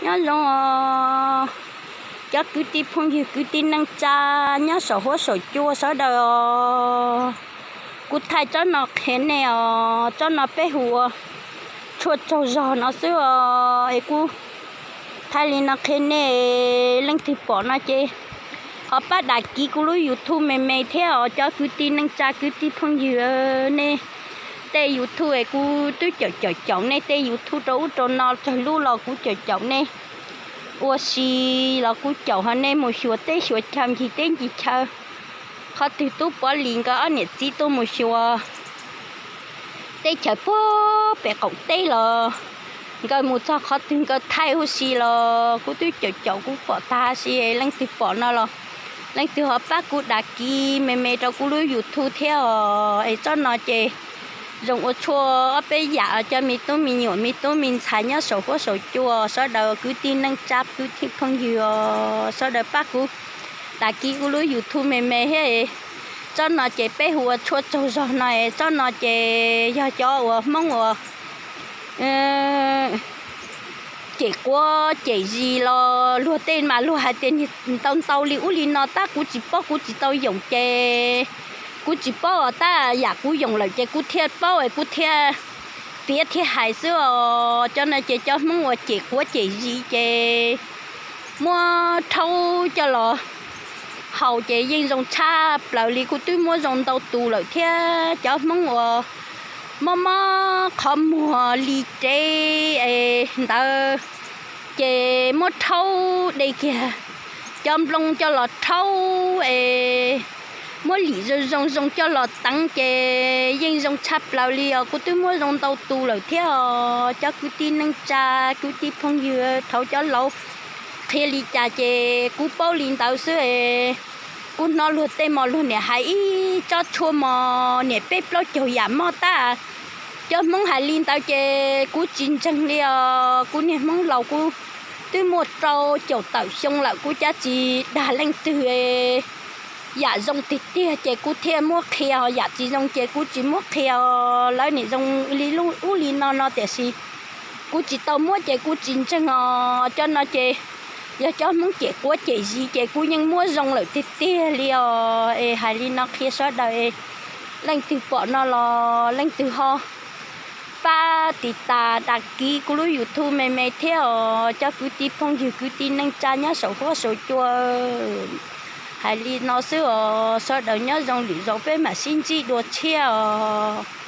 Nyob zoo os, cov kwv tij phooj ywg kwv tij neej tsa nyob saum huab saum cua sawv daws os. Kuv thaij tsob no qhia nej os, tsob no peb hu ua tshuaj tsaug zog no xwb os. Es kuv thaij li no qhia nej, leej twg pom no ces ho pab đăng ký kuv lub YouTube me me thiab os cov kwv tij neej tsa kwv tij phooj ywg. Nej tej YouTube es kuv twb caum caum caum nej tej YouTube rau ub rau no tsawg lub los kuv caum caum nej ua si los kuv caum ho nej mus xyuas teb xyuas chaw ncig teb ncig chaw. Qhov twg Tub Pov Lis nkawd ob niam txiv tuaj mus xyuas teb chaws puag pem qaum teb los nkawd mus txog qhov twg nkawd thaij huv si los kuv twb caum caum kuv pom tag huv si. Leej twg pom no los leej twg ho pab kuv đăng ký me me rau kuv lub YouTube thiab os. Es tsob no ces zoo ua tshuaj ob peb yam cov me tub me nyuam me tub me ntxhais nyob saum huab saum cua sawv daws kwv tij neej tsa kwv tij phooj ywg os, sawv daws pab kuv đăng ký kuv lub YouTube me me thiab. Tsob no ces peb hu ua tshuaj tsaug zog no es tsob no ces yog cov uas Hmoob uas cem quav cem zis los luag tej mas luag hais tias niag ntau ntau li ub li no tab kuv tsis paub kuv tsis tau yoom ces kuv tsis paub os, tab yam kuv yoom lawm ces kuv thiaj paub es kuv thiaj piav thiaj hais xwb os. Cov no ces cov Hmoob uas cem quav cem zis ces muab rhaub coj los haus ces yeej zoo tshaj plaws li, kuv twb muab zoo ntau tus lawm thiab. Cov Hmoob uas mob mob qhov muag li rev es ntawd ces muab rhaub de kiag cov nplooj coj los rhaub es muab lim zoo zoo zoo coj los teev ces yeej zoo tshaj plaws li os. Kuv twb muab zoo ntau tus lawm thiab os. Cov kwv tij neej tsa kwv tij phooj ywg, thaum cov laus qhia li cas ces kuv paub li ntawd xwb. Kuv hnov luag tej mos luag niam hais ib tsob tshuaj mos niam peb plaub caug yam mob tab. Cov Hmoob hais li ntawd ces kuv tsis ntseeg li os. Kuv niag Hmoob laus kuv twb muaj rau caum tawm xyoo lawm kuv cav tsis dag leej twg yam zoo tiag tiag ces kuv thiaj muab qhia, yam tsis zoo ces kuv tsis muab qhia. Lawv niam zoo li ub li no no tiam sis kuv tsis tau muab ces kuv tsis ntseeg os. Cov no ces yog cov Hmoob cem quav cem zis ces kuv yeej muab zoo lawm tiag tiag li os. Es hais li no qhia sawv daws, leej twg pom no los leej twg ho pab tiv tas đăng ký kuv lub YouTube me me thiab os cov kwv tij phooj ywg kwv tij neej tsa nyob saum huab saum cua. Hais li no xwb os, sawv daws nyob zoo lwm zaus peb mam sib ntsib dua tshiab os.